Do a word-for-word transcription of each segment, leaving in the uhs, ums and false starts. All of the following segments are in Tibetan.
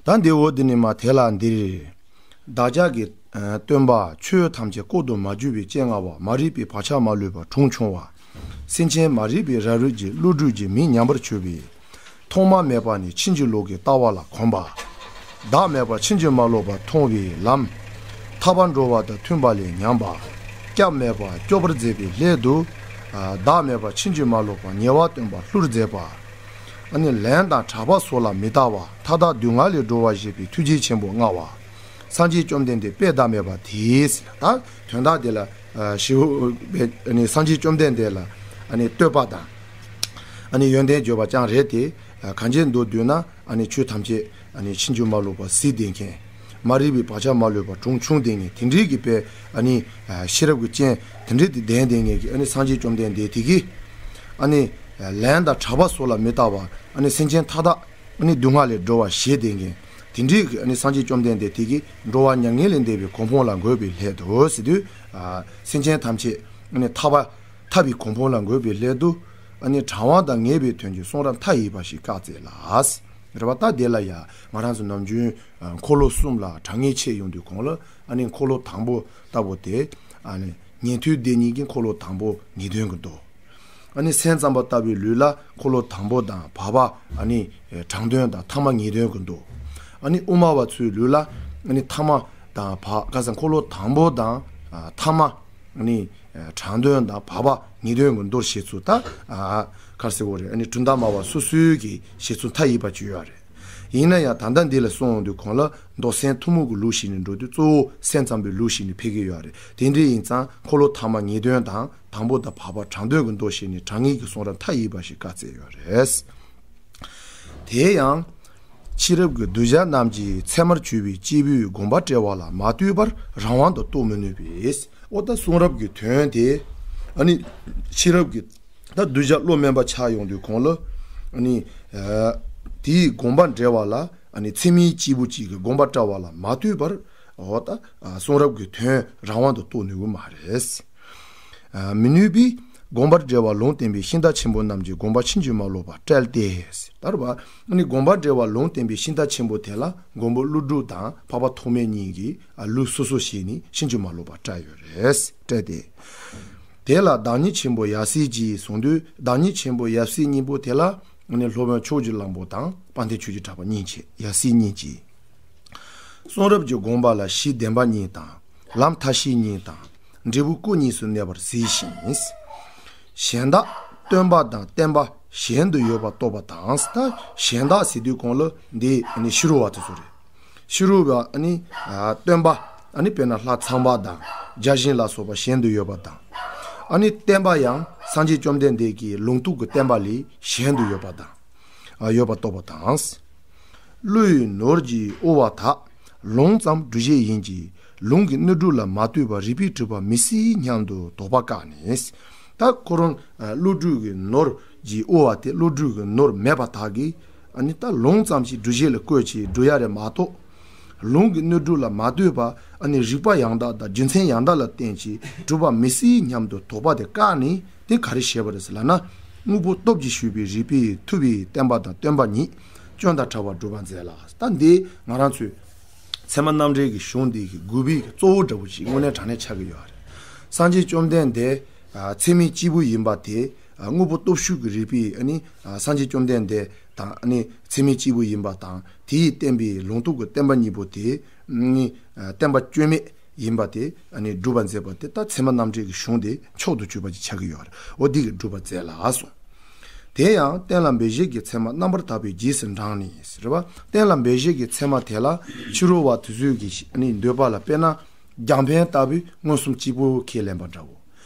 ད་འདི་འོ་འདི་ནི་མ་དེ་ལ་འདིར། བདག་ཅག་གི་ཨ་སྟོན་པ་ཆོས་ཐམས་ཅད་ལྐོག་ཏུ་མ་གྱུར་པའི་སྤྱན་མངའ་བ། མ་རིག་པའི་བག་ཆགས་མ་ལུས་པ་གྲོང་ཆུང་བ། སེམས་ཅན་མ་རིག་པའི་རབ་རིབ་ཀྱི་བློ་གྲོས་ཀྱིས་མིག་ཉམས་པར་གྱུར་པའི། ཐོག་མ་མེད་པ་ནས་ཕྱིན་ཅི་ལོག་གི་ལྟ་བ་ལ་གོམས་པ། བདག་མེད་པར་ཕྱིན་ཅི་མ་ལོག་པར་མཐོང་བའི་ལམ། ཐར་པར་འགྲོ་བ་དང་མཐུན་པ་ལས་ཉམས་པ། སྐྱབས་མེད་པར་སྐྱོབ་པར་མཛད་པའི་སླད་དུ། ཨ་བདག་མེད་པར་ཕྱིན་ཅི་མ་ལོག་པར་ཉེ་བར་སྟོན་པ་ལྷུར་མཛད་པ། ཨ་ནི་ལན་དང་གྲགས་པ་སོགས་ལ་མི་ལྟ་བར་མཐའ་དག་སྡུག་བསྔལ་ལས་སྒྲོལ་བར་བཞེད་པའི་ཐུགས་རྗེ་ཆེན་པོ་མངའ་བ། སངས་རྒྱས་བཅོམ་ལྡན་འདས་དཔེ་ཟླ་མེད་པ་དེས། ད་དོན་དག་དེ་ལ་ཨ་ཞི་བ་ཨ་ནི་སངས་རྒྱས་བཅོམ་ལྡན་འདས་ལ་ཨ་ནི་བསྟོད་པ་དང་། ཨ་ནི་ཡོན་ཏན་བརྗོད་པ་ཅང་རེད་དེ། ཨ་གང་ཅི་འདུག་བསྡུས་ན་ཨ་ནི་ཆོས་ཐམས་ཅད་ཨ་ནི་ཕྱིན་ཅི་མ་ལོག་པ་གཟིགས་བསྡད་མཁན། མ་རིག་པའི་བག་ཆགས་མ་ལུས་པ་གྲོང་ཆུང་བསྡད་མཁན་དེ་འདྲའི་གི་དཔེ་ཨ་ནི་ཨ་ཤེས་རབ་ཀྱི་སྤྱན་དེ་འདྲའི་དེ་ལྡན་བསྡད་མཁན་གྱི་ཨ་ནི་སངས་རྒྱས་བཅོམ་ལྡན་འདས་དེ་གིས་ཨ་ནི་ཨ་ལན་དང་གྲགས་པ་སོགས་ལ་མི་ལྟ་བར་ཨ་ནི་སེམས་ཅན་མཐའ་དག་ཨ་ནི་སྡུག་བསྔལ་ལས་སྒྲོལ་བར་བཞེད་བསྡད་མཁན་དེ་འདྲའི་གི་ཨ་ནི་སངས་རྒྱས་བཅོམ་ལྡན་འདས་དེ་གིས་འགྲོ་བ་མྱ་ངན་ལས་འདས་པའི་གོ་འཕང་ལ་འགོད་པའི་སླད་དུ་ཟེར་དུས། ཨ་སེམས་ཅན་ཐམས་ཅད་ཨ་ནི་ཐར་པ་ཐར་པའི་གོ་འཕང་ལ་འགོད་པའི་སླད་དུ། ཨ་ནི་དྲང་བ་དང་ངེས་པའི་དོན་གྱི་གསུང་རབ་མཐའ་ཡས་པ་ཞིག་བཀའ་སྩལ་ལ། རེད་པ། ད་དེ་ལ་ཡང་ང་རང་ཚོ་ནམ་རྒྱུན་ཨ་འཁོར་ལོ་གསུམ་ལ་དྲང་ངེས་འཆད་ཡོང་དུས་གོང་ལ་ཨ་ནི་འཁོར་ལོ་དང་པོ་ལྟ་བུ་དེ། ཨ་ནི་ཉན་ཐོས་སྡེ་གཉིས་ཀྱི་འཁོར་ལོ་དང་པོ་ངེས་དོན་གྱི་མདོ། ཨ་ནི་སེམས་ཙམ་པ་ལྟ་བུའི་ལུགས་ལ་འཁོར་ལོ་དང་པོ་དང་བར་པ། ཨ་ནི་དྲང་དོན་དང་ཐ་མ་ངེས་དོན་གྱི་མདོ། ཨ་ནི་དབུ་མ་པ་ཚོའི་ལུགས་ལ་ཨ་ནི་ཐ་མ་དང་བར། ག་ས་འཁོར་ལོ་དང་པོ་དང་ཨ་ཐ་མ། ཨ་ནི་ཨ་དྲང་དོན་དང་བར་པ་ངེས་དོན་གྱི་མདོར་བཤད་ཚུལ་ད་ཨ་ག་རེ་ཟེར་དགོས་རེད། ཨ་ནི་གྲུབ་མཐའ་སྨྲ་བ་སོ་སོའི་གི་བཤད་ཚུལ་མཐའ་ཡས་པ་ཅིག་ཡོད་རེད། ཡིན་ན་ཡང་ད་ལྟ་འདི་ལ་གསུང་ཡོང་དུས་གོང་ལ་མདོ་སེམས་ཐུན་མོང་གི་ལུགས་ཤིག་ནས་འགྲོ་དུས་གཙོ་བོ་སེམས་ཙམ་པའི་ལུགས་ཤིག་ནས་ཕེབས་ཀྱི་ཡོད་རེད། དེ་འདྲ་ཡིན་ཙང་འཁོར་ལོ་ཐ་མ་ངེས་དོན་དང་དང་པོ་དང་བར་པ་དྲང་དོན་གྱི་མདོ་ཞེས་ནས་དྲང་ངེས་ཀྱི་གསུང་རབ་མཐའ་ཡས་པ་ཞིག་བཀའ་སྩལ་ཡོད་རེད། དེ་ཡང་ཕྱི་རབས་ཀྱི་གདུལ་བྱ་རྣམས་ཀྱིས་ཚད་མར་གྱུར་པའི་སྐྱེས་བུའི་དགོངས་པ་བཀྲལ་བ་ལ་མ་ལྟོས་པར་རང་དབང་དུ་རྟོགས་མི་ནུས་པས། འོ་ད་གསུང་རབ་ཀྱི་དོན་དེ་ཨ་ནི་ཕྱི་རབས་ཀྱི་ད་གདུལ་བྱ་བློ་དམན་པ་ཆགས་ཡོང་དུས་གོང་ལ་ཨ་ནི་ཨ་དེའི་དགོངས་པ་འགྲེལ་བ་ལ་ཨ་ནི་ཚད་མའི་སྐྱེས་བུ་གཅིག་གི་དགོངས་པ་བཀྲལ་བ་ལ་མ་ལྟོས་པར། འོ་ད་ཨ་གསུང་རབ་ཀྱི་དོན་རང་དབང་དུ་རྟོགས་ནུས་ཀྱི་མ་རེད། ཨ་མི་ནུས་པས་དགོངས་པར་འགྲེལ་བ་ལུང་བསྟན་པའི་ཤིང་རྟ་ཆེན་པོ་རྣམས་ཀྱི་དགོངས་པ་ཕྱིན་ཅི་མ་ལོག་པ་བཀྲལ་ཏེ། ད་རེད་པ། ཨ་ནི་དགོངས་པར་འགྲེལ་བ་ལུང་བསྟན་པའི་ཤིང་རྟ་ཆེན་པོ་དེ་ལ་མགོན་པོ་ཀླུ་སྒྲུབ་དང་འཕགས་པ་ཐོགས་མེད་གཉིས་ཀྱིས་ཨ་ལུགས་སོ་སོ་བྱས་ནས་ཕྱིན་ཅི་མ་ལོག་པ་བཀྲལ་ཡོད་རེད། བཀྲལ་ཏེ། དེ་ལ་བདག་ཉིད་ཆེན་པོ་ཡབ་སྲས་ཀྱིས་གསུངས་དུས། བདག་ཉིད་ཆེན་པོ་ཡབ་སྲས་གཉིས་པོ་དེ་ལ་ཨ་ནི་སློབ་དཔོན་ཕྱོགས་ཀྱི་གླང་པོ་དང་དཔལ་ལྡན་ཆོས་ཀྱི་གྲགས་པ་གཉིས་ཆེ་ཡབ་སྲས་གཉིས་ཀྱིས། གསུང་རབ་ཀྱི་དགོངས་པ་ལ་གཞི་བདེན་པ་གཉིས་དང་། ལམ་མཐའ་བཞི་གཉིས་དང་། འབྲས་བུ་སྐུ་གཉིས་སུ་གནས་པར་གཟིགས་ཤིང་། གཞན་དག་སྟོན་པ་དང་བསྟན་པ་གཞན་དུ་ཡོད་པར་རྟོགས་པ་དང་། ད་གཞན་དག་ཟེར་དུས་གོང་ལ་འདི་ནི་ཕྱི་རོལ་བ་དེ་ཚོ་རེད། ཕྱི་རོལ་བ་ཨ་ནི་ཨ་སྟོན་པ་ཨ་ནི་དཔེར་ན་ལྷ་ཚངས་པ་དང་བརྒྱ་བྱིན་ལ་སོགས་པ་གཞན་དུ་ཡོད་པ་དང་། ཨ་ནི་བསྟན་པ་ཡང་སངས་རྒྱས་བཅོམ་ལྡན་འདས་ཀྱི་ལུང་རྟོགས་ཀྱི་བསྟན་པ་ལས་གཞན་དུ་ཡོད་པ་དང་། ཨ་ཡོད་པར་རྟོགས་པ་དང་། ཀླུ་ཡི་ནོར་གྱིས་དབུལ་བ་དག། ལུང་ཙམ་སྒྲུབ་བྱེད་ཡིན་གྱི། ལུང་གི་སྣོད་དྲུག་ལ་མ་ལྟོས་པར་རིགས་པས་གྲུབ་པ་མི་སྲིད་སྙམ་དུ་དོགས་པ་བཀག་ནས། ད་ཁོ་རང་ཨ་ཀླུ་སྒྲུབ་ཀྱི་ནོར་གྱིས་དབུལ་བ་དེ། ཀླུ་སྒྲུབ་ཀྱི་ནོར་མེད་པ་དག་གིས་ཨ་ནི་ད་ལུང་ཙམ་ཞིག་སྒྲུབ་བྱེད་ལ་བཀོལ་བྱས་སྒྲུབ་ཡ་རེད་མ་གཏོགས། ལུང་གི་སྣོད་དྲུག་ལ་མ་ལྟོས་པ་ཨ་ནི་རིགས་པ་ཡང་དག་དང་རྒྱུ་མཚན་ཡང་དག་ལ་བརྟེན་ཅིང་གྲུབ་པ་མི་སྲིད་སྙམ་དུ་དོགས་པ་དེ་བཀག་ནས། དེ་ག་རེ་བྱས་པ་རེད་ཟེར་ལབ་ན། དངོས་པོ་སྟོབས་ཀྱིས་ཞུས་པའི་རིགས་པས་ཐུབ་པའི་བསྟན་པ་དང་སྟོན་པ་ཉིད་སྐྱོན་དང་བྲལ་བར་སྒྲུབ་པར་མཛད་ལ། ད་འདི་ང་རང་ཚོའི་ཚད་མ་རྣམ་འགྲེལ་གྱི་གཞུང་འདི་གི་དགོས་པའི་གཙོ་བོ་འདྲ་བོ་ཞིག་དངོས་གནས་དྲང་གནས་ཆགས་ཀྱི་ཡོད་རེད། སངས་རྒྱས་བཅོམ་ལྡན་འདས་ཨ་ཚད་མའི་སྐྱེས་བུ་ཡིན་པ་དེ། ཨ་དངོས་པོ་སྟོབས་ཞུགས་ཀྱི་རིགས་པས་ཨ་ནི་ཨ་སངས་རྒྱས་བཅོམ་ལྡན་འདས་དང་ཨ་ནི་ཚད་མའི་སྐྱེས་བུ་ཡིན་པ་དང་། དེས་བསྟན་པའི་ལུང་རྟོགས་ཀྱི་བསྟན་པ་གཉིས་པོ་དེ་ནི་ཨ་བསྟན་པ་སྐྱོན་མེད་ཡིན་པ་དེ་ཨ་ནི་སྒྲུབ་པར་མཛད་པ་དེ། ད་ཚད་མ་རྣམ་འགྲེལ་གྱི་གཞུང་དེ་མཆོག་ཏུ་གྱུར་པ་ཅིག་ཆགས་ཀྱི་ཡོད་རེད། འོ་འདི་གིས་སྒྲུབ་པར་མཛད་ལ་གསུངས། དེ་ཡང་གཏན་ལ་འབེབས་བྱེད་ཀྱི་ཚད་མ་རྣམ་པར་དག་པའི་རྗེས་སུ་འབྲངས་ནས་རེད་པ། གཏན་ལ་འབེབས་བྱེད་ཀྱི་ཚད་མ་དེ་ལ་ཕྱི་རོལ་བ་དེ་ཚོས་ཀྱི་ཨ་ནི་འདོད་པ་ལ། དཔེར་ན་རྒྱང་འཕེན་ལྟ་བུའི་མངོན་སུམ་གཅིག་པུ་ཁས་ལེན་པ་འདྲ་བོ།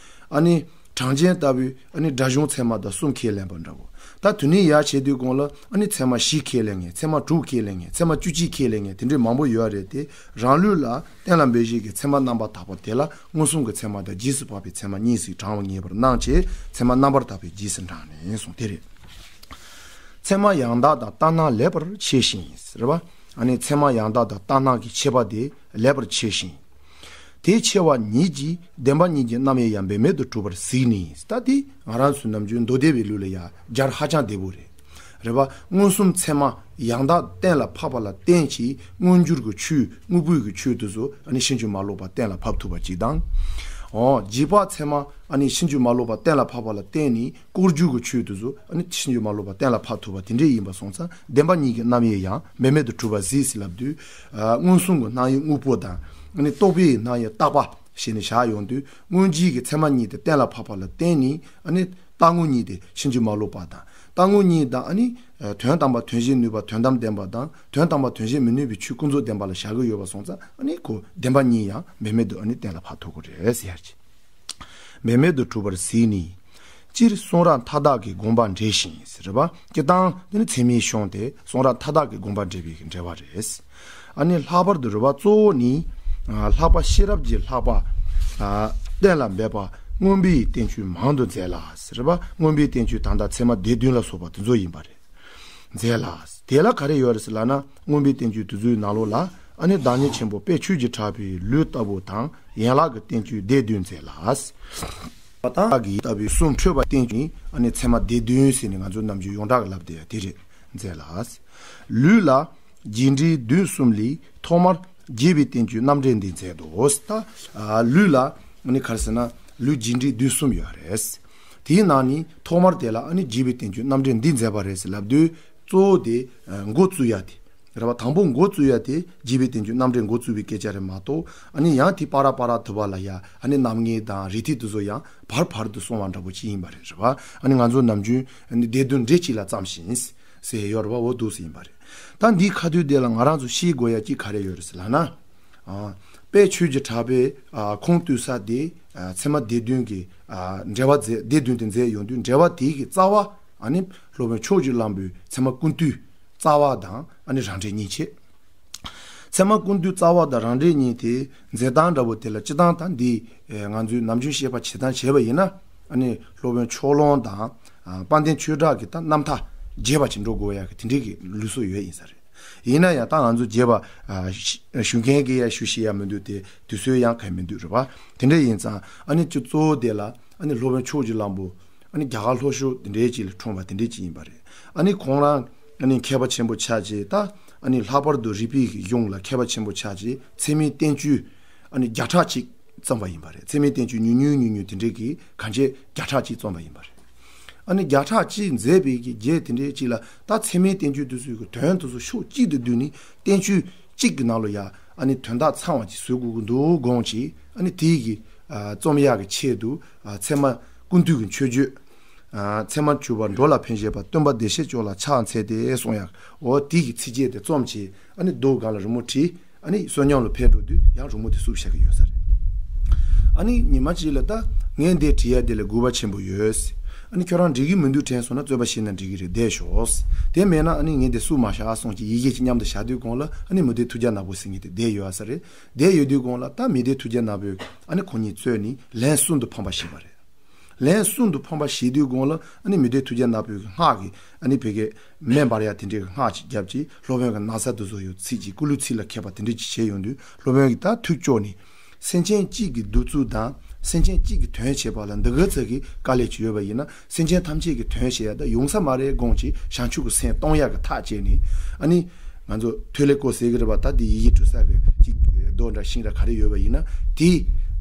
ཨ་ནི་གྲངས་ཅན་ལྟ་བུའི་ཨ་ནི་སྒྲ་གཞུང་ཚད་མ་དང་གསུམ་ཁས་ལེན་པ་འདྲ་བོ། ད་དེ་ནས་ཡར་བྱེད་དུས་གོང་ལ་ཨ་ནི་ཚད་མ་བཞི་ཁས་ལེན་མཁན། ཚད་མ་དྲུག་ཁས་ལེན་མཁན། ཚད་མ་བཅུ་གཅིག་ཁས་ལེན་མཁན། དེ་འདྲའི་མང་པོ་ཡོད་རེད་དེ། རང་ལུགས་ལ་གཏན་ལ་འབེབས་བྱེད་ཀྱི་ཚད་མ་རྣམ་པར་དག་པ་དེ་ལ་མངོན་སུམ་གྱི་ཚད་མ་དང་རྗེས་སུ་དཔག་པའི་ཚད་མ་གཉིས་སུ་བགྲང་བར་ངེས་པར་སྣང་བྱས། ཚད་མ་རྣམ་པར་དག་པའི་རྗེས་སུ་འབྲངས་ནས་གསུངས་དེ་རེད། ཚད་མ་ཡང་དག་དང་ལྟར་སྣང་ལེགས་པར་ཕྱེ་ཞིང་རེད་པ། ཨ་ནི་ཚད་མ་ཡང་དག་དང་ལྟར་སྣང་གི་ཕྱེ་བ་དེ་ལེགས་པར་ཕྱེ་ཞིང་། དེ་ཕྱེ་བ་ཉིད་ཀྱིས་བདེན་པ་གཉིས་ཀྱི་རྣམ་དབྱེ་ཡང་འབད་མེད་དུ་གྲུབ་པར་གཟིགས་ནས། ད་དེ་ང་རང་ཚོའི་ནམ་རྒྱུན་མདོ་སྡེ་པའི་ལུགས་ལ་ཡང་སྦྱར་ཧ་ཅང་བདེ་པོ་རེད། རེད་པ། མངོན་སུམ་ཚད་མ་ཡང་དག་གཏན་ལ་ཕབ་པ་ལ་བརྟེན་ཅིང་མངོན་གྱུར་གྱི་ཆོས་དངོས་པོའི་གི་ཆོས་དེ་ཚོ་ཨ་ནི་ཕྱིན་ཅི་མ་ལོག་པ་གཏན་ལ་ཕབ་ཐུབ་པ་ཅིག་དང་། འོ་རྗེས་དཔག་ཚད་མ་ཨ་ནི་ཕྱིན་ཅི་མ་ལོག་པ་གཏན་ལ་ཕབ་པ་ལ་བརྟེན་ནས་སྐོར་རྒྱུག་གི་ཆོས་དེ་ཚོ་ཨ་ནི་ཕྱིན་ཅི་མ་ལོག་པ་གཏན་ལ་ཕབ་ཐུབ་པ་དེ་འདྲས་ཡིན་པ་སོང་ཙང་བདེན་པ་གཉིས་ཀྱི་རྣམ་དབྱེ་ཡང་འབད་མེད་དུ་གྲུབ་པར་གཟིགས་ཟེར་ལབ་དུས། ཨ་མངོན་སུམ་གྱི་སྣང་ཡུལ་དངོས་པོ་དང་ཨ་ནི་རྟོག་པའི་སྣང་ཡུལ་རྟག་པ་ཞེས་ནས་བཞག་ཡོང་དུས། མངོན་རྗེས་ཀྱི་ཚད་མ་གཉིས་དེ་གཏན་ལ་ཕབ་པ་ལ་བརྟེན་ནས་ཨ་ནི་རྟག་དངོས་གཉིས་དེ་ཕྱིན་ཅི་མ་ལོག་པ་དང་། རྟག་དངོས་གཉིས་དང་ཨ་ནི་དོན་དམ་པ་དོན་བྱེད་ནུས་པ་དོན་དམ་བདེན་པ་དང་དོན་དམ་པ་དོན་བྱེད་མི་ནུས་པའི་ཆོས་ཀུན་རྫོབ་བདེན་པ་ལ་བཞག་གི་ཡོད་པ་སོང་ཙང་ཨ་ནི་ཁོ་བདེན་པ་གཉིས་ཡང་འབད་མེད་དུ་ཨ་ནི་གཏན་ལ་ཕབ་ཐུབ་ཀྱི་རེད་ཟེར་ཡ་ཅིག་འབད་མེད་དུ་གྲུབ་པར་གཟིགས་ནས། སྤྱིར་གསུང་རབ་མཐའ་དག་གི་དགོངས་པ་འགྲེལ་ཞིང་ཟེར་བ། སྤྱིར་བཏང་དེ་ནི་ཚད་མའི་གཞུང་དེ་གསུང་རབ་མཐའ་དག་གི་དགོངས་པ་འགྲེལ་བའི་འགྲེལ་པ་རེད། ཨ་ནི་ལྷག་པར་དུ་རེད་བ། གཙོ་བོ་ནི་ལྷག་པ་ཤེས་རབ་ཀྱི་ལྷག་པ་གཏན་ལ་འབེབས་པ་མངོན་པའི་བསྟན་བཅོས་མང་དུ་མཛད་ལ་ཟེར་བ། མངོན་པའི་བསྟན་བཅོས་ད་ལྟ་ཚད་མ་སྡེ་བདུན་ལ་སོགས་པ་དེ་ཚོ་ཡིན་པ་རེད། མཛད་ལ། དེ་ལ་ག་རེ་ཡོད་རེད་ཟེར་ལབ་ན། མངོན་པའི་བསྟན་བཅོས་དེ་ཚོའི་ནང་ལོགས་ལ་ཨ་ནི་བདག་ཉིད་ཆེན་པོ་དཔལ་ཆོས་ཀྱི་གྲགས་པའི་ལུས་ལྟ་བུ་དང་ཡན་ལག་གི་བསྟན་བཅོས་སྡེ་བདུན་མཛད་ལ། བ་དང་གི་ལྟ་བུའི་གསུང་འཕྲོས་པ་བསྟན་བཅོས་ནི་ཨ་ནི་ཚད་མ་སྡེ་བདུན་ཟེར་ནས་ང་ཚོ་ནམ་རྒྱུན་ཡོངས་གྲགས་ཀྱི་ལབ་བསྡད་ཡ་དེ་རེད། མཛད་ལ། ལུས་ལ་རྒྱས་འབྲིང་བསྡུས་གསུམ་ལས་ཐོག་མར་རྒྱས་པའི་བསྟན་བཅོས་རྣམ་འགྲེལ་འདི་མཛད་དོ། ད་ལུས་ལ་ཨ་ནི་ག་རེ་ཟེར་ན་ལུས་རྒྱས་འབྲིང་བསྡུས་གསུམ་ཡོད་རེད། དེའི་ནང་ནས་ཐོག་མར་དེ་ལ་ཨ་ནི་རྒྱས་པའི་བསྟན་བཅོས་རྣམ་འགྲེལ་འདི་མཛད་པ་རེད་ཟེར་ལབ་དུས། གཙོ་བོ་དེ་འགོ་བཙུགས་ཡ་དེ་རེད་བ། དང་པོ་འགོ་བཙུགས་ཡ་དེ་རྒྱས་པའི་བསྟན་བཅོས་རྣམ་འགྲེལ་འགོ་བཙུགས་པའི་སྐད་ཆ་རེད་མ་གཏོགས། ཨ་ནི་ཡང་དེ་བར་བར་དུ་བ་ལ་ཡ་ཨ་ནི་རྣམ་ངེས་དང་རིགས་ཐིགས་དེ་ཚོ་ཡང་བར་བར་དུ་སོང་བ་འདྲ་པོ་ཅིག་ཡིན་པ་རེད། རེད་བ། ཨ་ནི་ང་ཚོ་ནམ་རྒྱུན་ཨ་ནི་སྡེ་བདུན་འགྲེལ་གཅིག་ལ་བརྩམས་ཤིང་ཟེར་ཡོད་རེད་བ། འོ་འདུག་སེ་ཡིན་པ་རེད། ད་འདིའི་ཁ་ཐུག་དེ་ལ་ང་རང་ཚོ་ཤེས་དགོས་ཡ་གཅིག་ག་རེ་ཡོད་རེད་ཟེར་ལབ་ན། དཔལ་ཆོས་ཀྱི་གྲགས་པའི་ཁུངས་གཏུགས་ས་དེ་ཚད་མ་སྡེ་བདུན་གྱི་འགྲེལ་པ་མཛད། སྡེ་བདུན་དེ་མཛད་ཡོང་དུས་འགྲེལ་པ་དེ་གི་རྩ་བ་ཨ་ནི་སློབ་དཔོན་ཕྱོགས་བཅུ་གླང་པོའི་ཚད་མ་ཀུན་བཏུས་རྩ་བ་དང་ཨ་ནི་རང་འགྲེལ་གཉིས་བྱས། ཚད་མ་ཀུན་བཏུས་རྩ་བ་དང་རང་འགྲེལ་གཉིས་དེ་མཛད་སྟངས་འདྲ་པོ་དེ་ལ་སྤྱིར་བཏང་ད་འདི་ང་ཚོས་ནམ་རྒྱུན་བཤད་པ་བྱེད་སྟངས་བྱས་པ་ཡིན་ན། ཨ་ནི་སློབ་དཔོན་ཕྱོགས་གླང་དང་དཔལ་ལྡན་ཆོས་གྲགས་ཀྱི་ད་རྣམ་ཐར་རྒྱས་པ་ཅིག་འགྲོ་དགོས་ཡ་གི་དེ་འདྲའི་གི་ལུགས་སྲོལ་ཡོད་ཡིན་ས་རེད། ཡིན་ན་ཡང་ད་ང་ཚོ་རྒྱས་པ་ཞུ་མཁན་གྱི་ཡ་ཞུ་ཤེས་ཡ་མི་འདུག་སྟེ་དུས་ཚོད་ཡང་གང་མི་འདུག་རེད་པ། དེ་འདྲ་ཡིན་ཙང་ཨ་ནི་ཅིག་གཙོ་བོ་དེ་ལ་ཨ་ནི་སློབ་དཔོན་ཕྱོགས་བཅུ་གླང་པོ་ཨ་ནི་རྒྱ་གར་ལྷོ་ཕྱོགས་དེ་འདྲའི་ཅིག་ལ་འཁྲུངས་པ་དེ་འདྲའི་ཅིག་ཡིན་པ་རེད། ཨ་ནི་ཁོང་རང་ཨ་ནི་མཁས་པ་ཆེན་པོ་ཆགས་རྗེས་ད་ཨ་ནི་ལྷག་པར་དུ་རིག་པའི་གི་གཞུང་ལ་མཁས་པ་ཆེན་པོ་ཆགས་རྗེས་ཚད་མའི་བསྟན་བཅོས་ཨ་ནི་བརྒྱ་ཕྲག་གཅིག་བརྩམས་པ་ཡིན་པ་རེད། ཚད་མའི་བསྟན་བཅོས་ཉུང་ཉུང་ཉུང་ཉུང་དེ་འདྲའི་གི་གང་ཆེ་བརྒྱ་ཕྲག་གཅིག་བརྩམས་པ་ཡིན་པ་རེད། ཨ་ནི་བརྒྱ་ཕྲག་གཅིག་མཛད་པའི་གི་རྗེས་དེ་འདྲའི་གཅིག་ལ་ད་ཚད་མའི་བསྟན་བཅོས་དེ་ཚོའི་གི་དོན་དེ་ཚོ་ཕྱོགས་གཅིག་ཏུ་བསྡུས་ནས་བསྟན་བཅོས་གཅིག་གི་ནང་ལ་ཡ་ཨ་ནི་དོན་དག་ཚང་བ་ཅིག་བཟོ་དགོས་ཀྱི་འདུག་དགོངས་ཀྱིས་ཨ་ནི་དེའི་གི་རྩོམ་ཡག་གི་ཆེད་དུ་ཚད་མ་ཀུན་བཏུས་ཀྱི་མཆོད་བརྗོད། ཚད་མར་གྱུར་པ་འགྲོ་ལ་ཕན་བཞེད་པ། སྟོན་པ་བདེ་གཤེགས་སྐྱོབ་ལ་ཕྱག་འཚལ་ཏེ་གསུང་ཡག་འོ་དེའི་གི་ཚིགས་བཅད་དེ་རྩོམ་བྱས་ཨ་ནི་རྡོ་སྒང་ལ་རི་མོ་བྲིས། ཨ་ནི་བསོད་སྙོམས་ལ་ཕེབས་འགྲོ་དུས་ཡང་རི་མོ་དེ་བསུབས་བཞག་གི་ཡོད་ས་རེད། ཨ་ནི་ཉི་མ་གཅིག་ལ་ད་ངས་འདི་བྲིས་ཡ་དེ་ལ་དགོས་པ་ཆེན་པོ་ཡོད། ཨ་ནི་ཁྱོད་རང་འགྲིག་གི་མི་འདུག་དྲན་སོང་ན་རྩོད་པ་བྱས་ན་འགྲིག་གི་རེད། བསྡད་ཤོག་དེ་མེད་ན་ཨ་ནི་ངས་འདི་བསུབ་མ་བཞག་གསུངས་ཀྱི་ཡི་གེ་གཅིག་མཉམ་དུ་བཞག་དུས་གོང་ལ་ཨ་ནི་མུ་སྟེགས་ཐུགས་རྒྱལ་ནག་པོ་ཟེར་མཁན་དེ་བསྡད་ཡོད་ས་རེད། བསྡད་ཡོད་དུས་གོང་ལ་ད་མུ་སྟེགས་ཐུགས་རྒྱལ་ནག་པོས་ཨ་ནི་ཁོ་གཉིས་རྩོད་ནས་ལན་གསུམ་དུ་ཕམ་པ་བྱས་པ་རེད། ལན་གསུམ་དུ་ཕམ་པ་བྱེད་དུས་གོང་ལ་ཨ་ནི་མུ་སྟེགས་ཐུགས་རྒྱལ་ནག་པོའི་སྔགས་ཀྱི་ཨ་ནི་བོད་སྐད་མེ་འབར་ཡ་དེ་འདྲའི་སྔགས་ཅིག་བརྒྱབ་ཅིང་སློབ་དཔོན་གྱི་ན་བཟའ་དེ་ཚོ་ཡོད་ཚིག་ཅིག་སྐུ་ལུས་ཚིག་ལ་མཁས་པ་དེ་འདྲ་ཅིག་བྱས་ཡོང་དུས་སློབ་དཔོན་གྱིས་ད་ཐུགས་སྐྱོ་ནས། སེམས་ཅན་གཅིག་གི་གདུག་རྩུབ་དང་སེམས་ཅན་གཅིག་གི་དོན་བྱེད་པ་ལ་འདི་ག་ཙམ་གྱི་དཀའ་ལས་ཅིག་ཡོད་པ་ཡིན་ན་སེམས་ཅན་ཐམས་ཅད་ཀྱི་དོན་བྱེད་ཡ་ད་ཡོང་ས་མ་རེད་དགོངས་ཀྱིས་བྱང་ཆུབ་ཀྱི་སེམས་གཏོང་ཡ་གི་ཐག་བཅད་ནས་ཨ་ནི། ང་ཚོ་ཐོས་ལེ་ཀོ་ཟེར་གི་རེད་པ། ད་འདི་ཡི་གེ་འབྲི་ས་གི་ཅིག་རྡོ་འདྲ་ཤིང་འདྲ་ག་རེ་ཡོད་པ་ཡིན་ན་དེ་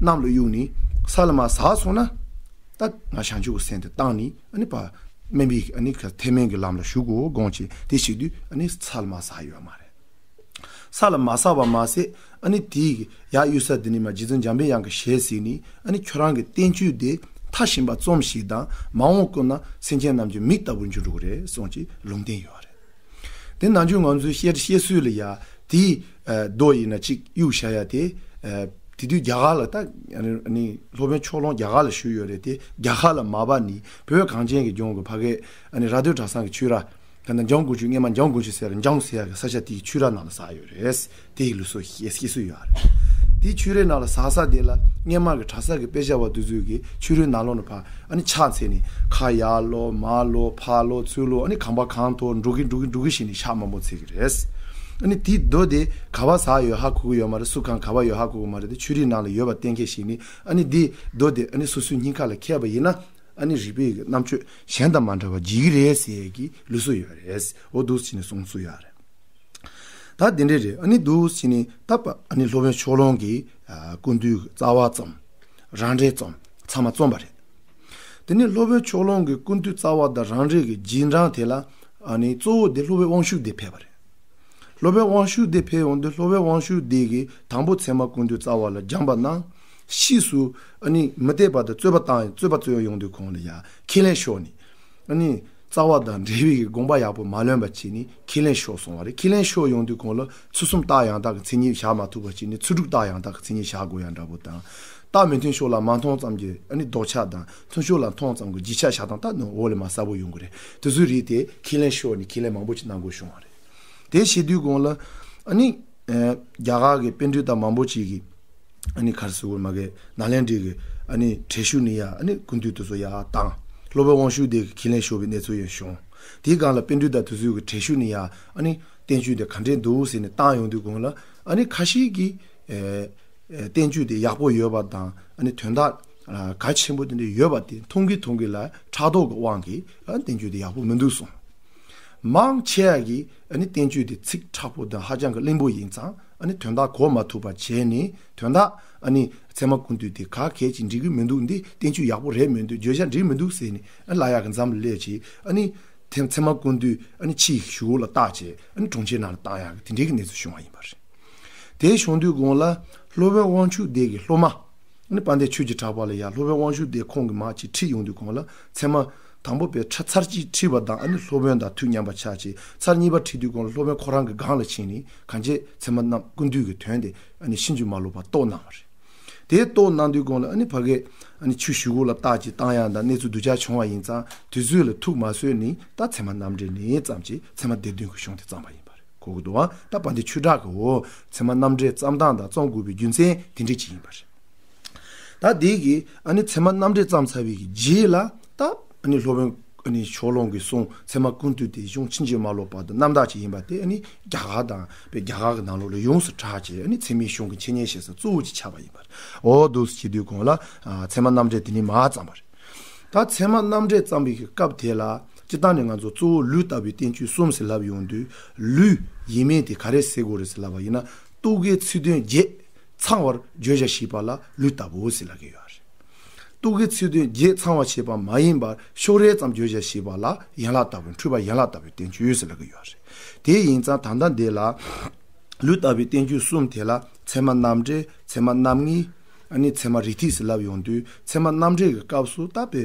གནམ་ལ་གཡུགས་ནས་ས་ལ་མར་ཟགས་སོང་ན། ད་ང་བྱང་ཆུབ་ཀྱི་སེམས་དེ་བཏང་ནས་ཨ་ནི་ཕར་དམན་པའི་ཨ་ནི་ཐེག་དམན་གྱི་ལམ་ལ་ཞུགས་དགོས་དགོངས་ཀྱིས་དེ་བྱེད་དུས་ཨ་ནི་ས་ལ་མར་ཟགས་ཡོད་མ་རེད། ས་ལ་མ་ཟགས་པ་མ་ཟད་ཨ་ནི་དེའི་ཡར་གཡུག་ས་དེ་ནས་མར་རྗེ་བཙུན་འཇམ་པའི་དབྱངས་ཀྱི་ཞལ་གཟིགས་ནས་ཨ་ནི་ཁྱོད་རང་གི་བསྟན་བཅོས་དེ་མཐའ་ཞིག་པ་རྩོམ་ཞིག་དང་མ་འོངས་ཀུན་ན་སེམས་ཅན་རྣམས་ཀྱི་མིག་ལྟ་བུར་འགྱུར་འགྲོ་གི་རེད་གསུངས་ཀྱི་ལུང་བསྟན་ཡོད་རེད། དེ་ནང་ཆོས་ང་ཚོའི་བཤད་བཤད་སྲོལ་ལ་ཡ་དེའི་རྡོ་ཡིན་ན་གཅིག་གཡུག་བཞག་ཡ་དེ། དེ་དུས་རྒྱ་གར་ལ་ད་ནི་སློབ་དཔོན་ཕྱོགས་གླང་རྒྱ་གར་ལ་བཞུགས་ཡོད་རེད་དེ་རྒྱ་གར་ལ་མ་བབས་ནི་བོད་གངས་ཅན་གྱི་ལྗོངས་ཀྱི་ཕ་གའི་ནི་ར་སྟོད་གྲྭ་ཚང་གི་ཆོས་ར། ད་ནི་འཇང་དགུན་ཆོས་སྔས་མ་འཇང་དགུན་ཆོས་ཟེར་འཇང་ཟེར་ཡ་གི་ས་ཆ་དེའི་ཆོས་ར་ནང་ལ་ཟགས་ཡོད་རེད། དེ་ཡི་ལུགས་སྲོལ་ཞེས་སྐྱེ་སྲོལ་ཡོད་རེད། དེའི་ཆོས་རའི་ནང་ལ་ཟགས་ས་དེ་ལ་སྔས་མ་གི་གྲྭ་ས་གི་དཔེ་ཆ་བ་དེ་ཚོས་གི་ཆོས་རའི་ནང་ལོགས་ནས་ཕར་ཨ་ནི་ཕྱག་འཚལ་ནས་ཁ་ཡར་ལོག་མར་ལོག་ཕར་ལོག་ཚུར་ལོག་ཨ་ནི་གང་པ་གང་ཐོག་འགྲོ་གི་འགྲོ་གི་འགྲོ་གི་བྱས་ནས་ཕྱག་མང་པོ་འཚལ་གི་རེད། ཨ་ནི་དེའི་རྡོ་དེ་ག་པར་ཟགས་ཡོད་ཧ་གོ་གི་ཡོད་མ་རེད། སུ་གང་ག་པར་ཡོད་ཧ་གོ་གི་མ་རེད་དེ་ཆོས་རའི་ནང་ལ་ཡོད་པ་གཏན་འཁེལ་བྱས་ནས་ཨ་ནི་དེའི་རྡོ་དེ་ཨ་ནི་སོ་སོའི་སྙིང་ཁ་ལ་འཁེལ་བ་ཡིན་ན། ཨ་ནི་རིག་པའི་གི་རྣམ་དཔྱོད་གཞན་དང་མ་འདྲ་བ་བརྗེ་གི་རེད་ཟེར་གི་ལུགས་སྲོལ་ཡོད་རེད། འོ་འདུག་སེ་བྱས་ནས་གསུང་སྲོལ་ཡོད་རེད། ད་དེ་འདྲས་རེད། ཨ་ནི་འདུག་སེ་བྱས་ནས་ད་པ་ཨ་ནི་སློབ་དཔོན་ཕྱོགས་གླང་གི་ཨ་ཀུན་བཏུས་རྩ་བ་ཙམ། རང་འགྲེལ་ཙམ་ཚང་མ་རྩོམ་པ་རེད། དེ་ནས་སློབ་དཔོན་ཕྱོགས་གླང་གི་ཀུན་བཏུས་རྩ་བ་དང་རང་འགྲེལ་གྱི་རྗེས་འབྲང་དེ་ལ་ཨ་ནི་གཙོ་བོ་དེ་སློབ་དཔོན་དབང་ཕྱུག་སྡེ་ཕེབས་པ་རེད། སློབ་དཔོན་དབང་ཕྱུག་སྡེ་ཕེབས་ཡོང་དུས་སློབ་དཔོན་དབང་ཕྱུག་སྡེ་གིས་དང་པོ་ཚད་མ་ཀུན་བཏུས་རྩ་བ་ལ་སྦྱངས་པ་གནང་། ཕྱིས་སུ་ཨ་ནི་མུ་སྟེགས་པ་དང་རྩོད་པ་བཏང་རྩོད་པ་རྩོད་ཡོང་དུས་གོང་ལ་ཡ་ཁས་ལེན་ཤོར་ནས་ཨ་ནི་རྩ་བ་དང་འབྲེལ་བའི་དགོངས་པ་ཡག་པོ་མ་ལོན་པ་བྱས་ནས་ཁས་ལེན་ཤོར་སོང་བ་རེད། ཁས་ལེན་ཤོར་ཡོང་དུས་གོང་ལ་ཚུལ་གསུམ་རྟགས་ཡང་དག་གི་མཚན་ཉིད་བཞག་མ་ཐུབ་པ་བྱས་ནས་ཚུལ་དྲུག་རྟགས་ཡང་དག་གི་མཚན་ཉིད་བཞག་དགོས་ཡ་འདྲ་པོ་དང་། རྟགས་མི་མཐུན་ཕྱོགས་ལ་མ་མཐོང་ཙམ་གྱི་ཨ་ནི་ལྡོག་ཆ་དང་མཐུན་ཕྱོགས་ལ་མཐོང་ཙམ་གྱི་བརྗོད་བྱ་བཞག་སྟངས་ད་ནི་འོག་ལ་མ་གསལ་པོ་ཡོང་གི་རེད། དེ་ཚོའི་རིགས་དེ་ཁས་ལེན་ཤོར་ནས་ཁས་ལེན་མང་པོ་ཅིག་གནང་དགོས་བྱུང་བ་རེད། དེ་བྱེད་དུས་གོང་ལ་ཨ་ནི་ཨ་རྒྱ་གར་གྱི་པཎ་གྲུབ་དང་མང་པོ་ཅིག་གིས་ཨ་ནི་ག་རེ་ཟེར་དགོས་མ་གི་ནཱ་ལེནྡྲའི་གི་ཨ་ནི་བྲེ་ཤུ་ནི་ཡ་ཨ་ནི་ཀུན་བཏུས་དེ་ཚོ་ཡར་བཏང་། སློབ་དཔོན་དབང་ཕྱུག་སྡེ་གིས་ཁས་ལེན་ཤོར་བའི་གནས་ཚུལ་ཡང་བྱུང་། དེའི་སྒང་ལ་པཎ་གྲུབ་དང་དེ་ཚོའི་གི་བྲེ་ཤུ་ནི་ཡ་ཨ་ནི་བསྟན་བཅོས་དེ་ག་འདྲས་འདུག་ཟེར་ནས་བཏང་ཡོང་དུས་གོང་ལ་ཨ་ནི་ཁ་ཤས་ཀྱིས་ཨ་བསྟན་བཅོས་དེ་ཡག་པོ་ཡོད་པ་དང་ཨ་ནི་དོན་དག་ཨ་གལ་ཆེན་པོ་དེ་འདྲ་ཡོད་པ་དེ་མཐོང་གི་མཐོང་གི་ལ་ཕྲག་དོག་གི་དབང་གིས་ཨ་བསྟན་བཅོས་དེ་ཡག་པོ་མི་འདུག་གསུངས། མང་ཆེ་བ་གིས་ཨ་ནི་བསྟན་བཅོས་དེ་ཚིག་མཁྲེགས་པོ་དང་ཧ་ཅང་གི་བརླིང་པོ་ཡིན་ཙང་ཨ་ནི་དོན་དག་གོ་མ་ཐུབ་པ་བྱས་ནས་དོན་དག་ཨ་ནི་ཚད་མ་ཀུན་བཏུས་དེ་ག་གལ་ཅིག་འགྲིག་གི་མི་འདུག་འདི་བསྟན་བཅོས་ཡག་པོ་རེད་མི་འདུག་བརྗོད་བྱ་འགྲིག་མི་འདུག་ཟེར་ནས་ཨ་ལབ་ཡག་གི་མཚམས་ལ་སླེབས་བྱས་ཨ་ནི་ཚད་མ་ཀུན་བཏུས་ཨ་ནི་ཕྱིའི་གཞུག་གུ་ལ་བཏགས་བྱས་ཨ་ནི་གྲོང་ཁྱེར་ནང་ལ་བཏང་ཡག་གི་དེ་འདྲའི་གི་གནས་ཚུལ་བྱུང་བ་ཡིན་པ་རེད། དེ་བྱུང་དུས་གོང་ལ་སློབ་དཔོན་དབང་ཕྱུག་སྡེ་གི་སློབ་མ་ཨ་ནི་དཔལ་ལྡན་ཆོས་ཀྱི་གྲགས་པ་ལ་ཡ་སློབ་དཔོན་དབང་ཕྱུག་སྡེ་ཁོང་གི་མ་ཅིག་ཁྲིད་ཡོང་དུས་གོང་ལ་ཚད་མ་དང་པོ་པའི་ཚར་ཚར་གཅིག་ཁྲིད་པ་དང་ཨ་ནི་སློབ་དཔོན་དང་ཐུགས་མཉམ་པ་ཆགས་བྱས་ཚར་གཉིས་པ་ཁྲིད་དུས་གོང་ལ་སློབ་དཔོན་ཁོ་རང་གི་སྒང་ལ་ཕྱིན་ནས་གང་ཅི་ཚད་མ་རྣམས་ཀུན་བཏུས་ཀྱི་དོན་དེ་ཨ་ནི་ཕྱིན་ཅི་མ་ལོག་པ་རྟོགས་གནང་བ་རེད། དེ་རྟོགས་གནང་དུས་གོང་ལ་ཨ་ནི་ཕ་གི་ཨ་ནི་ཆུ་གཞུག་གུ་ལ་བཏགས་ཀྱི་བཏང་ཡག་དང་གནས་ཚུལ་སྡུག་ཅག་བྱུང་བ་ཡིན་ཙང་དུས་ཚོད་ལ་ཐུགས་མ་གསོས་ནས་ད་ཚད་མ་རྣམ་འགྲེལ་ནས་བརྩམས་ཀྱི་ཚད་མ་སྡེ་བདུན་གྱི་གཞུང་དེ་བརྩམས་པ་ཡིན་པ་རེད། གོ་གི་འདུག་ཨ། ད་དཔལ་ལྡན་ཆོས་གྲགས་ཀྱིས་འོ་ཚད་མ་རྣམ་འགྲེལ་བརྩམས་སྟངས་དང་རྩོམ་དགོས་པའི་རྒྱུ་མཚན་དེ་འདྲ་ཅིག་ཡིན་པ་རེད། ད་དེ་གི་ཨ་ནི་ཚད་མ་རྣམ་འགྲེལ་བརྩམས་ཚར་བའི་གི་རྗེས་ལ་ད་ཨ་ནི་སློབ་དཔོན་ཨ་ནི་ཕྱོགས་གླང་གི་གསུང་ཚད་མ་ཀུན་བཏུས་དེ་གཞུང་ཕྱིན་ཅི་མ་ལོག་པ་དང་རྣམ་དག་ཅིག་ཡིན་པ་དེ་ཨ་ནི་རྒྱ་གར་དང་པའི་རྒྱ་གར་གྱི་ནང་ལོགས་ལ་ཡོངས་སུ་གྲགས་བྱས་ཨ་ནི་ཚད་མའི་གཞུང་གི་འཆད་ཉན་བྱེད་ས་གཙོ་བོ་ཅིག་ཆགས་པ་ཡིན་པ་རེད། འོ་འདུག་སེ་བྱེད་དུས་གོང་ལ་ཨ་ཚད་མ་རྣམ་འགྲེལ་དེ་ནི་མར་བརྩམས་པ་རེད། ད་ཚད་མ་རྣམ་འགྲེལ་བརྩམས་པའི་གི་སྐབས་དེ་ལ་སྤྱིར་བཏང་ནས་ང་ཚོ་གཙོ་བོ་ལུས་བརྟག་པའི་བསྟན་བཅོས་གསུམ་ཟེར་ལབ་ཡོང་དུས་ལུས་ཡིན་མིན་དེ་ག་རེ་ཟེར་དགོས་རེད་ཟེར་ལབ་པ་ཡིན་ན་རྟོག་གེའི་ཚིག་དོན་བརྒྱད་ཚང་བར་བརྗོད་བྱ་ཞེས་པ་ལ་ལུས་བརྟག་པའོ་ཟེར་ལབ་ཀྱི་ཡོད་རེད། རྟོག་གེའི་ཚིག་དོན་བརྒྱད་ཚང་བ་བྱས་པ་མ་ཡིན་པར་ཕྱོགས་རེ་ཙམ་བརྗོད་བྱ་ཞེས་པ་ལ་ཡན་ལག་ལྟ་བུའི་འཁྲུལ་པ་ཡན་ལག་ལྟ་བུའི་བསྟན་བཅོས་ཟེར་ལབ་ཀྱི་ཡོད་རེད། དེ་ཡིན་ཙང་ད་ལྟ་འདི་ལ་ལུས་བརྟག་པའི་བསྟན་བཅོས་གསུམ་དེ་ལ་ཚད་མ་རྣམ་འགྲེལ་ཚད་མ་རྣམ་ངེས། ཨ་ནི་ཚད་མ་རིགས་ཐིགས་ཟེར་ལབ་ཡོང་དུས་ཚད་མ་རྣམ་འགྲེལ་གྱི་སྐབས་སུ་ད་དཔེ་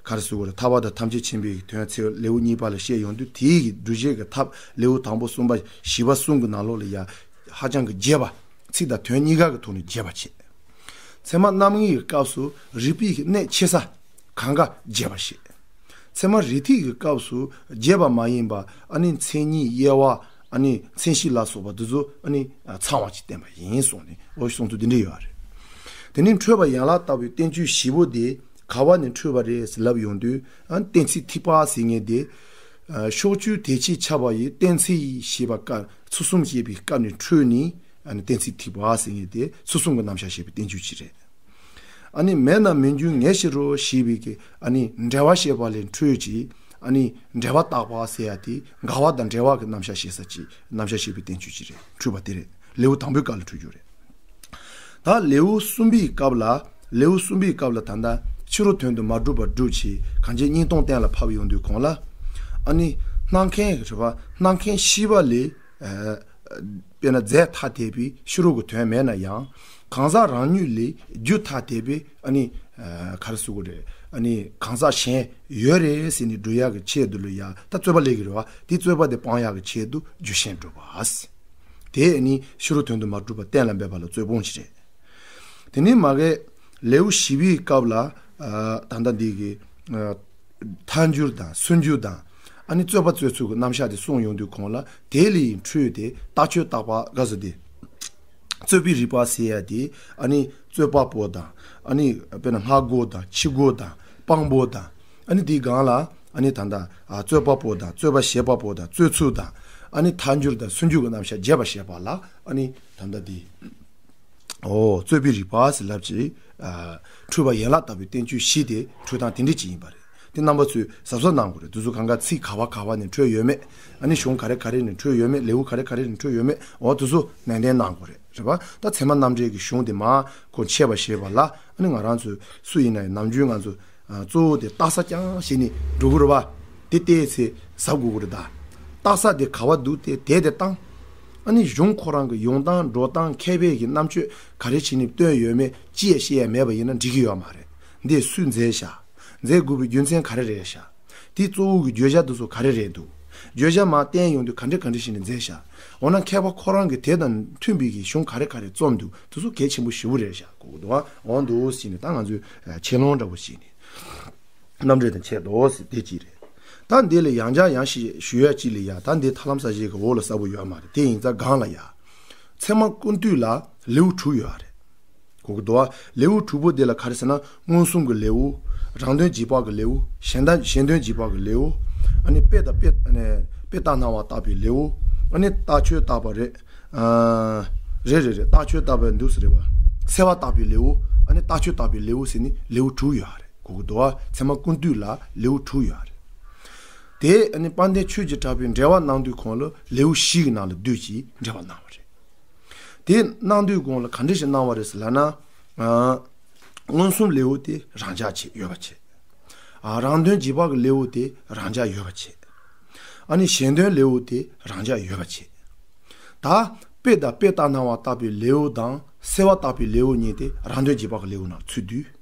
ག་རེ་ཟེར་དགོས་རེད། ཐར་པ་དང་ཐམས་ཅད་མཁྱེན་པའི་དོན་ཚེ་ལེའུ་གཉིས་པ་ལ་བཤད་ཡོང་དུས་དེའི་གི་སྒྲུབ་བྱེད་ཀྱི་ཐབས་ལེའུ་དང་པོ་གསུམ་པ་བཞི་པ་གསུམ་གྱི་ནང་ལོགས་ལ་ཡ་ཧ་ཅང་གི་རྒྱས་པ་ཚིག་དང་དོན་གཉིས་ཀ་གི་ཐོག་ནས་རྒྱས་པ་བྱེད། ཚད་མ་རྣམ་ངེས་ཀྱི་སྐབས་སུ་རིགས་པའི་གི་གནད་ཆེ་ས་གང་ག་རྒྱས་པ་བཤད། ཚད་མ་རིགས་ཐིགས་ཀྱི་སྐབས་སུ་རྒྱས་པ་མ་ཡིན་པ་ཨ་ནི་མཚན་ཉིད་དབྱེ་བ་ཨ་ནི་མཚན་གཞི་ལ་སོགས་པ་འདི་ཚོ་ཨ་ནི་ཚང་བ་ཅིག་བསྟན་པ་ཡིན་གསུངས་ནས་འོ་གསུང་ཚུལ་འདི་འདྲ་ཡོད་རེད། དེ་ནས་འཁྲུལ་པ་ཡན་ལག་ལྟ་བུའི་བསྟན་བཅོས་བཞི་པོ་དེ་ག་བ་ནས་འཁྲུལ་པ་རེད་ཟེར་ལབ་ཡོང་དུས་ཨ་ནི་གཏན་ཚིགས་ཐིགས་པ་ཟེར་མཁན་དེ་ཕྱོགས་ཆོས་དེ་ཅིག་ཁྱབ་པ་ཡི་གཏན་ཚིགས་ཞེས་པ་ཀ་ཚུལ་གསུམ་ཞེས་པའི་སྐབས་ནས་འཁྲུལ་ནས་ཨ་ནི་གཏན་ཚིགས་ཐིགས་པ་ཟེར་མཁན་དེ་ཚུལ་གསུམ་གྱི་རྣམ་གཞག་བཤད་པའི་བསྟན་བཅོས་ཅིག་རེད། ཨ་ནི་མེད་ན་མི་འགྱུར་ངེས་ཤེས་རོ་ཞེས་པའི་གི་ཨ་ནི་འབྲེལ་བ་བཤད་པ་ལས་འཕྲོས་ཀྱི་ཨ་ནི་འབྲེལ་བ་བརྟག་པ་ཟེར་ཡ་དེ་འགལ་བ་དང་འབྲེལ་བ་གི་རྣམ་གཞག་བཤད་ས་ཅིག་རྣམ་གཞག་བཤད་པའི་བསྟན་བཅོས་ཅིག་རེད། འཕྲོས་པ་དེ་རེད། ལེའུ་དང་པོའི་སྐབས་ལ་འཕྲོས་རྒྱུ་རེད། ད་ལེའུ་གསུམ་པའི་སྐབས་ལ་ལེའུ་གསུམ་པའི་སྐབས་ལ་ད་ལྟ་ཕྱི་རོལ་དོན་དུ་མ་གྲུབ་པར་སྒྲུབ་ཅིང་གང་ཇི་གཉིས་སྟོང་གཏན་ལ་ཕབ་ཡོང་དུས་གོང་ལ་ཨ་ནི་སྣང་མཁན་རེད་པ། སྣང་མཁན་ཤེས་པ་ལས། དཔེར་ན་རྫས་ཐ་དད་པའི་ཕྱི་རོལ་གྱི་དོན་མེད་ན་ཡང་གང་ཟག་རང་ཉིད་ལས་རྒྱུ་ཐ་དད་པའི་ཨ་ནི་ག་རེ་ཟེར་དགོས་རེད། ཨ་ནི་གང་ཟག་གཞན་ཡོད་རེད་ཟེར་ནས་སྒྲུབ་ཡག་གི་ཆེད་དུ་ལ་ཡ་ད་རྩོད་པ་སླེབས་ཀྱི་རེད་བ། དེ་རྩོད་པ་དེ་སྤང་ཡག་གི་ཆེད་དུ་རྒྱུ་གཞན་སྒྲུབ་པ། དེ་ཨ་ནི་ཕྱི་རོལ་དོན་དུ་མ་གྲུབ་པ་གཏན་ལ་འབེབས་པ་ལ་རྩོད་སྤོང་ཅིག་རེད། དེ་ནས་མ་གི་ལེའུ་བཞི་པའི་སྐབས་ལ་ད་ལྟ་འདི་གི་ཐལ་འགྱུར་དང་སུན་འགྱུར་དང་ཨ་ནི་རྩོད་པ་རྩོད་ཚུལ་གྱི་རྣམ་གཞག་དེ་གསུངས་ཡོང་དུས་གོང་ལ་དེ་ལས་འཕྲོས་ཏེ་རྟགས་ཆོས་བརྟག་པ་ག་ཟེར་དེ་རྩོད་པའི་རིགས་པ་ཟེར་ཡ་དེ་ཨ་ནི་རྩོད་པ་པོ་དང་ཨ་ནི་དཔེར་ན་སྔ་རྒོལ་དང་ཕྱི་རྒོལ་དང་དཔང་པོ་དང་ཨ་ནི་དེའི་སྒང་ལ་ཨ་ནི་ད་ལྟ་རྩོད་པ་པོ་དང་རྩོད་པ་བྱེད་པ་པོ་དང་རྩོད་ཚུལ་དང་ཨ་ནི་ཐལ་འགྱུར་དང་སུན་འགྱུར་གྱི་རྣམ་གཞག་རྒྱས་པ་བཤད་པ་ལ་ཨ་ནི་ད་ལྟ་དེ། ཨོ་རྩོད་པའི་རིགས་པ་ཟེར་ལབ་ཀྱི། ཨ། འཁྲུལ་པ་ཡན་ལག་ལྟ་བུའི་བསྟན་བཅོས་བཞི་དེ་འཁྲུལ་སྟངས་དེ་འདྲ་ཅིག་ཡིན་པ་རེད། དེ་རྣམ་པ་ཚོས་གཟབ་གཟབ་གནང་དགོས་རེད། དེ་ཚོ་གང་ག་ཚིག་ག་བ་ག་བ་ནས་འཕྲོས་ཡོད་མེད། ཨ་ནི་གཞུང་ག་རེ་ག་རེ་ནས་འཕྲོས་ཡོད་མེད། ལེའུ་ག་རེ་ག་རེ་ནས་འཕྲོས་ཡོད་མེད། འོ་དེ་ཚོ་ནན་ཏན་གནང་དགོས་རེད། རེད་པ། ད་ཚད་མ་རྣམ་འགྲེལ་གྱི་གཞུང་དེ་མར་ཁོ་འཆད་པ་ཞེས་པ་ལ། ཨ་ནི་ང་རང་ཚོས་སུ་ཡིན་ན་ཡང་ནམ་རྒྱུན་ང་ཚོ་ཨ་གཙོ་བོ་དེ་རྟགས་གསལ་རྐྱང་བྱས་ནས་འགྲོ་གི་རེད་པ། དེ་བལྟས་ཚེ་གཟབ་དགོས་ཀྱི་རེད་ད། རྟགས་གསལ་དེ་ག་བ་འདུག་སྟེ་དེ་དེ་བཏང་། ཨ་ནི་གཞུང་ཁོ་རང་གི་ཡོང་སྟངས་འགྲོ་སྟངས་མཁས་པའི་གི་རྣམ་དཔྱོད་ག་རེ་བྱས་ནས་བཏོན་ཡོད་མེད་ཅི་ཡང་ཤེས་ཡ་མེད་པ་ཡིན་ན་འགྲིག་གི་ཡོད་མ་རེད། འདི་སུས་མཛད་བཞག་མཛད་དགོས་པའི་རྒྱུ་མཚན་ག་རེ་རེད་བཞག་དེ་གཙོ་བོ་གི་བརྗོད་བྱ་དེ་ཚོ་ག་རེ་རེད་འདུག་བརྗོད་བྱ་མར་བསྟན་ཡོང་དུས་ག་འདྲ་ག་འདྲ་བྱས་ནས་མཛད་བཞག་འོ་ན་མཁས་པ་ཁོ་རང་གིས་དེ་དང་མཐུན་པའི་གི་གཞུང་ག་རེ་ག་རེ་རྩོམ་འདུག་དེ་ཚོ་གལ་ཆེན་པོ་ཞེ་པོ་རེད་བཞག་གོ་གི་འདུག་འོ་འདུག་ཟེར་ནས་ད་ང་ཚོས་ཆེ་ལོང་འདྲ་པོ་བྱས་ནས། རྣམ་འགྲེལ་དང་འཆད་དོ་ཟེར་དེ་གཅིག་རེད། ད་འདི་ལ་ཡང་བསྐྱར་ཡང་ཞིག་ཞུ་ཡ་གཅིག་ལ་ཡ། ད་འདི་ཐར་ལམ་གསལ་བྱེད་ཀྱི་འོག་ལ་གསལ་པོ་ཡོད་མ་རེད། དེ་ཡིན་ཙང་སྒང་ལ་ཡ། ཚད་མ་ཀུན་བཏུས་ལ་ལེའུ་དྲུག་ཡོད་རེད། གོ་གི་འདུག་བ། ལེའུ་དྲུག་པོ་དེ་ལ་ག་རེ་ཟེར་ན། མངོན་སུམ་གྱི་ལེའུ། རང་དོན་རྗེས་དཔག་གི་ལེའུ། གཞན་དོན་གཞན་དོན་རྗེས་དཔག་གི་ལེའུ། ཨ་ནི་དཔེ་དང་དཔེ་ཨ་ནི་དཔེ་ལྟར་སྣང་བ་བརྟག་པའི་ལེའུ། ཨ་ནི་རྟགས་ཆོས་བརྟག་པ་རེད། ཨ། རེད་རེད་རེད། རྟགས་ཆོས་བརྟག་པའི་འདུག་སེ་རེད་བ། སེལ་བ་བརྟག་པའི་ལེའུ། ཨ་ནི་རྟགས་ཆོས་བརྟག་པའི་ལེའུ་ཟེར་ནི་ལེའུ་དྲུག་ཡོད་རེད། གོ་གི་འདུག་བ། ཚད་མ་ཀུན་བཏུས་ལ་ལེའུ་དྲུག་ཡོད་རེད། དེ་ཨ་ནི་དཔལ་ལྡན་ཆོས་ཀྱི་གྲགས་པས་འགྲེལ་པ་གནང་དུས་གོང་ལ་ལེའུ་བཞི་གི་ནང་ལ་བསྡུས་ཀྱིས་འགྲེལ་པ་གནང་བ་རེད། དེ་གནང་དུས་གོང་ལ་ག་འདྲ་ཞིག་གནང་བ་རེད་ཟེར་ལབ་ན། ཨ། མངོན་སུམ་ལེའུ་དེ་རང་འཇགས་བྱས་ཡོད་པ་བྱས། ཨ། རང་དོན་རྗེས་དཔག་གི་ལེའུ་དེ་རང་འཇགས་ཡོད་པ་བྱས། ཨ་ནི་གཞན་དོན་ལེའུ་དེ་རང་འཇགས་ཡོད་པ་བྱས། ད་དཔེ་དང་དཔེ་ལྟར་སྣང་བ་བརྟག་པའི་ལེའུ་དང་སེལ་བ་བརྟག་པའི་ལེའུ་གཉིས་དེ་རང་དོན་རྗེས་དཔག་གི་ལེའུ་ནང་ཚུད་དུས།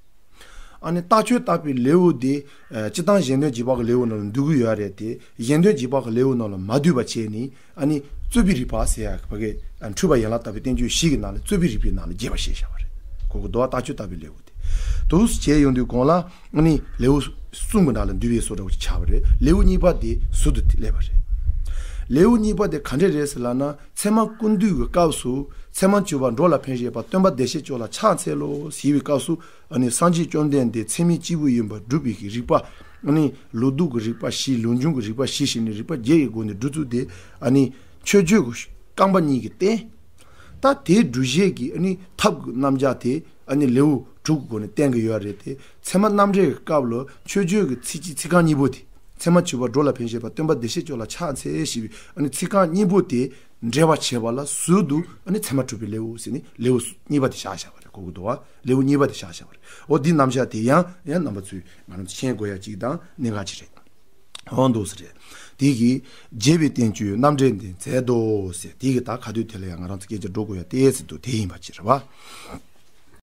ཨ་ནི་རྟགས་ཆོས་བརྟག་པའི་ལེའུ་དེ། ཨ། སྤྱིར་བཏང་གཞན་དོན་རྗེས་དཔག་གི་ལེའུ་ནང་ལ་འདུ་གི་ཡོད་རེད་དེ། གཞན་དོན་རྗེས་དཔག་གི་ལེའུ་ནང་ལ་མ་འདུས་པ་བྱས་ནས། ཨ་ནི་རྩོད་པའི་རིགས་པ་ཟེར་ཡག་ཕ་གི། ཨ། འཁྲུལ་པ་ཡན་ལག་ལྟ་བུའི་བསྟན་བཅོས་བཞི་གི་ནང་ལ་རྩོད་པའི་རིགས་པའི་ནང་ལ་རྒྱས་པ་བཤད་བཞག་པ་རེད། གོ་གི་འདུག་བ། རྟགས་ཆོས་བརྟག་པའི་ལེའུ་དེ། འདུག་སེ་བྱས་ཡོང་དུས་གོང་ལ། ཨ་ནི་ལེའུ་གསུམ་གྱི་ནང་ལ་འདུས་པའི་བཟོ་འདྲ་བོ་ཅིག་ཆགས་པ་རེད། ལེའུ་གཉིས་པ་དེ་ཟུར་དུ་སླེབས་པ་རེད། ལེའུ་གཉིས་པ་དེ་ག་འདྲས་རེད་ཟེར་ལབ་ན། ཚད་མ་ཀུན་བཏུས་ཀྱི་སྐབས་སུ། ཚད་མར་གྱུར་པ་འགྲོ་ལ་ཕན་བཞེད་པ། སྟོན་པ་བདེ་གཤེགས་མཆོག་ལ་ཕྱག་འཚལ་ལོ་ཞེས་པའི་སྐབས་སུ། ཨ་ནི་སངས་རྒྱས་བཅོམ་ལྡན་འདས་ཚད་མས་སྐྱེས་བུ་ཡིན་པར་སྒྲུབ་པའི་གི་རིགས་པ། ཨ་ནི་ལུགས་ལྡོག་གི་རིགས་པ་བཞི། ལུགས་འབྱུང་གི་རིགས་པ་བཞི་ཞེས་ནས་རིགས་པ་བརྒྱད་ཀྱི་སྒོ་ནས་སྒྲུབ་ཚུལ་དེ། ཨ་ནི་མཆོད་བརྗོད་ཀྱི་རྐང་པ་གཉིས་ཀྱིས་བསྟན། ད་དེའི་སྒྲུབ་བྱེད་ཀྱི་ཨ་ནི་ཐབས་ཀྱི་རྣམ་གཞག་དེ། ཨ་ནི་ལེའུ་དྲུག་གི་སྒོ་ནས་བསྟན་གྱི་ཡོད་རེད་དེ། ཚད་མ་རྣམ་འགྲེལ་གྱི་སྐབས་ལ་མཆོད་བརྗོད་ཀྱི་ཚིག་གཅིག་ཚིག་རྐང་གཉིས་པོ་དེ། ཚད་མར་གྱུར་པ་འགྲོ་ལ་ཕན་བཞེད་པ། སྟོན་པ་བདེ་གཤེགས་མཆོག་ལ་ཕྱག་འཚལ་ཞེས་པའི་ཨ་ནི་ཚིག་རྐང་གཉིས་པོ་དེ་འགྲེལ་པ་བྱེད་པ་ལ་ཟུར་དུ། ཨ་ནི་ཚད་མ་གྲུབ་པའི་ལེའུ་ཟེར་ནི་ལེའུ་གཉིས་པ་དེ་བཞག་བཞག་པ་རེད། གོ་གི་འདུག་བ། ལེའུ་གཉིས་པ་དེ་བཞག་བཞག་པ་རེད། འོ་འདི་རྣམ་གཞག་དེ་ཡང་ཡང་རྣམ་པ་ཚོས་ང་རང་ཚོ་མཁྱེན་དགོས་ཡ་གཅིག་དང་གནད་འགག་ཅིག་རེད། འོ་འདུག་སེ་རེད། དེ་གིས་རྒྱས་པའི་བསྟན་བཅོས་རྣམ་འགྲེལ་འདི་མཛད་དོ་ཟེར། དེ་གིས་ད་ག་དུས་དེ་ལ་ཡང་ང་རང་ཚོ་སྐད་ཆ་འགྲོ་དགོས་ཡ་ཏོག་ཙམ་འདུག་དེ་ཡིན་པ་ཅིག་རེད་བ།